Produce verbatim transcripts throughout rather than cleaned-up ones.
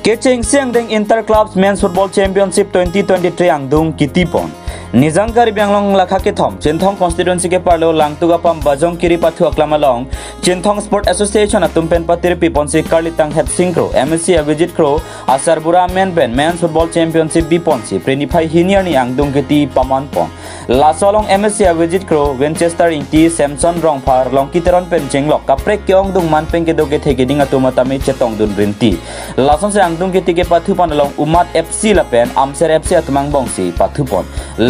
Kechengsi angdeng Inter Clubs Men's Football Championship twenty twenty-three angdung kitipon. Nijang Karbi Anglong lakha kethom, Chinthong constituency keparlo Langtuk Apam Bajongkiri pathu aklam along, Chinthong Sport Association atum pen patirpiponsi Karlitang Hetsing Kro, M S C Abhijit Kro, asarbura amen pen Men's Football Championship biponsi, Phre niphai hini arni angdung kiti pamanpon. Laso along M S C Abhijit Kro, Winchester Ingti, Samson Rongphar, Longki Teron pen chenglok kaprek ke-ongdung man pen kedo kethe keding atum atame chetongdun rinti. Lasonsi angdung kiti kepathupon along Umad F C lapen Amser F C atum angbongsi pathupon.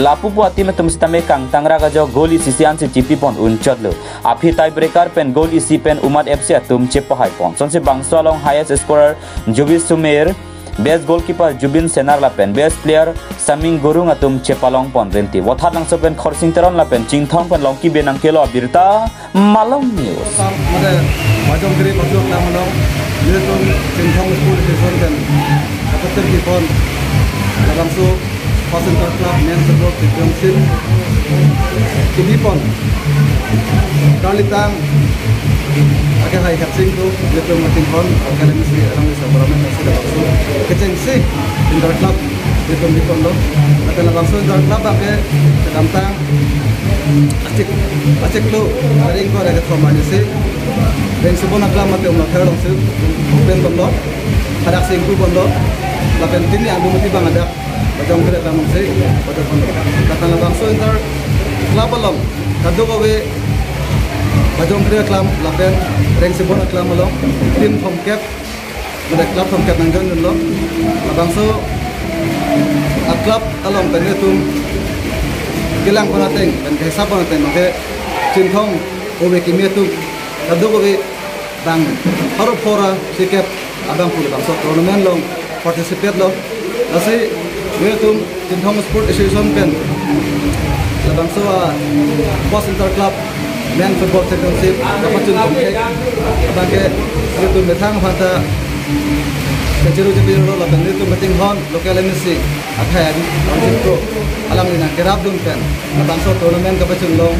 Lapu pu a-team atum sitame kangtang ra kajok goal isi isi ansi chipipon unchotlo. Aphi tiebreaker pen goal isi pen Umad F C atum chepahaipon. Sonsi bangso along highest scorer Jubi Sumer, best goalkeeper Jubin Senar lapen best player Saming Gurung atum chepalongpon rinti. Vothatlangso pen Khorsing Teron lapen Chinthong pen Longki Benang kelo abirta Malong News. Mate Bajongkiri pathu aklam along, nelitum Chinthong Sport Association pen kapatirpipon labangso First Inter Club Men's Football Championship kibipon. Karlitang akehai Hetsing Kro, nelitum Chinthong, akehai M S C along asarbura amen pen si labangso kechengsi Inter Club nelitum biponlo. Lapen labangso Inter Club abangke kedamtang achik, achiklo, tarik ingkoi ra kethom arnisi Rengsibon aklam mate Umlathar alongsi open ponlo, hadak si ingpu ponlo. Lapen pini angdung kiti abang hadak Bajongkiri aklam alongsi open ponlo. Lapen labangso Inter Club along kadokave Bajongkiri aklam lapen Rengsibon aklam along team thomkep, mate club thomkep nangjoindunlo. Labangso a-club along pen nelitum kelangpon ateng pen kehisap pon ateng abangke Chinthong ove kimi atum kadokave bang pharo phora sikep abang pu labangso tournament along participate lo. Lasi nelitum Chinthong Sport Association pen labangso a-First Inter Club Men Football Championship kapachun pon ke abangke nelitum methang aphanta kachiru chipirlo lapen nelitum kachinghon local M S C akhai Arjun Pro alangli nangkerapdun pen labangso tournament kapachunlong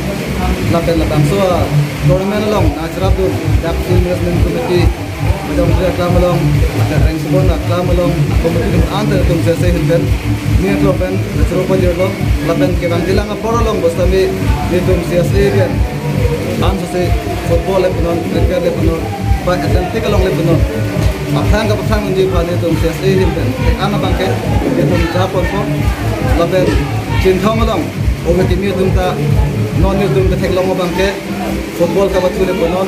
lapen labangso a-tournament along nangcherapdun dak Field Management Committee Bajongkiri aklam along, lapen Rengsibon aklam along, committee atum anta nelitum C S A ahin pen, nelitum pen, nelitum pajirlo, lapen kevang jilang apor along bostami, nelitum C S A pen, ansose football le punon, cricket le punon, ba athletic along le punon. Aphan kapathan unji aphan nelitum C S A ahin pen, an abangke, nelitum japonpo, lapen Chinthong along, ove kimi atum ta, non nelitum ketheklong abangke, football kapathu le punon,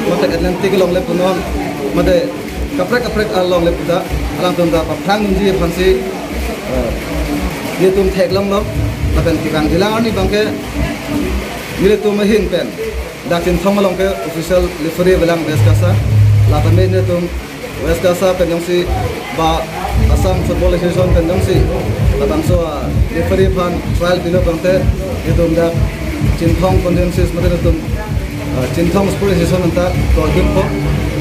mate athletic along le punon, mate kaprek kaprek along le puta, alangtum ta paphrang nunji aphansi, eh, nelitum theklonglo, lapen kevang jilang arni abangke, nelitum ahin pen, dak Chinthong along ke official referee avelang West KASA, lapen nelitum West KASA pen jongsi ba Assam Football Association pen jongsi labangso a referee aphan trial pilo tangte nelitum dak Chinthong constituencies mate nelitum, ah, Chinthong Sports Association anta toldunpo.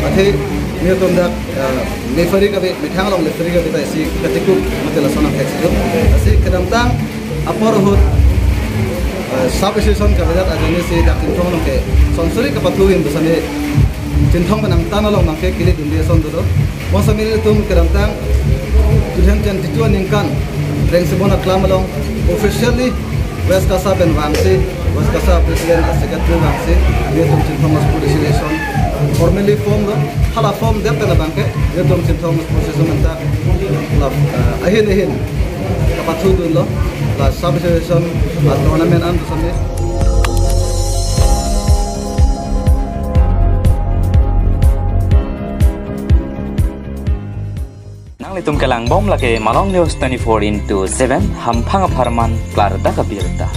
Athe nelitum dak, ah, referee kave, methang along referee kave ta isi katikuk mate lason athek si do. Lasi kedamtang apor ahut, eh, sub association kavedet ajoinesi dak Chinthong along ke sonsuri kapathu ahin pusitame Chinthong pen angtan along abangke kilit dundi ason dolo. Bonsitame nelitum kedamtang two thousand twenty-two aningkan Rengsibon aklam along officially West KASA pen vangsi, West KASA president a secretary vangsi, nelitum Chinthong Sports Association formally form lo. Hala form det pen abangke nelitum Chinthong Sports Association anta la, eh, ahin ahin kapathudunlo, la sub association, la tournament an pusitame. Nanglitum kelangbom lake Malong News twenty-four into seven, hamphang apharman klardak abirta.